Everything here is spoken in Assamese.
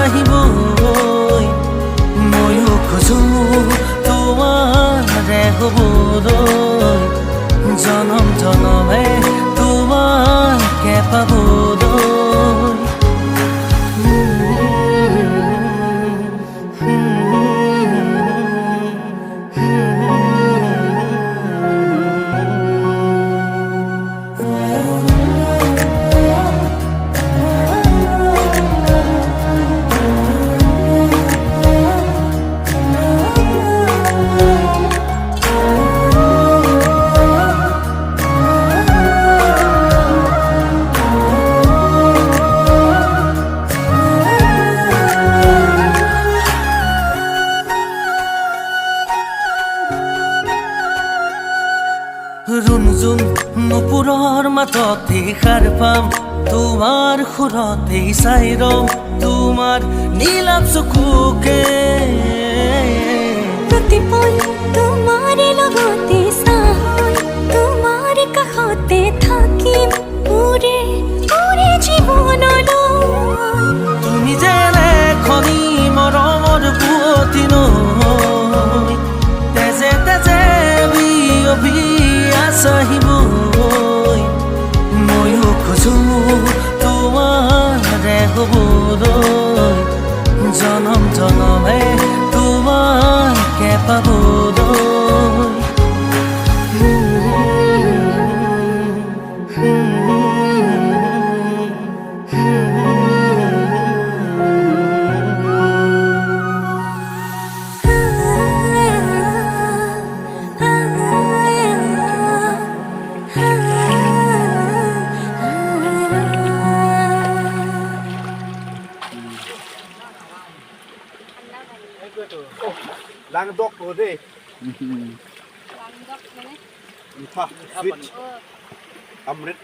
আহিবই। ময়ো খোজো তোমাৰে হ'বলৈ, জনম জনমে তোমাকে পাবলৈ। ৰুণজুন নুপুৰৰ মাততে সাৰ পাম, তোমাৰ সুৰতে চাই ৰম তোমাৰ নীলাপ চকুকে। প্ৰতিপল তোমাৰ লগতে চাই, তোমাৰ কাষতে থাকিম ওৰে ওৰে জীৱনলৈ। তুমি যেন এখনি মৰমৰ পুৱতি নৈ, তেজে তেজে বিয়পি আহিবই। ময়ো খোজো তোমাৰে হ'বলৈ, জনম জনমে তোমাকে পাবলৈ। Langdok po de. মিঠা, sweet. অমৃত।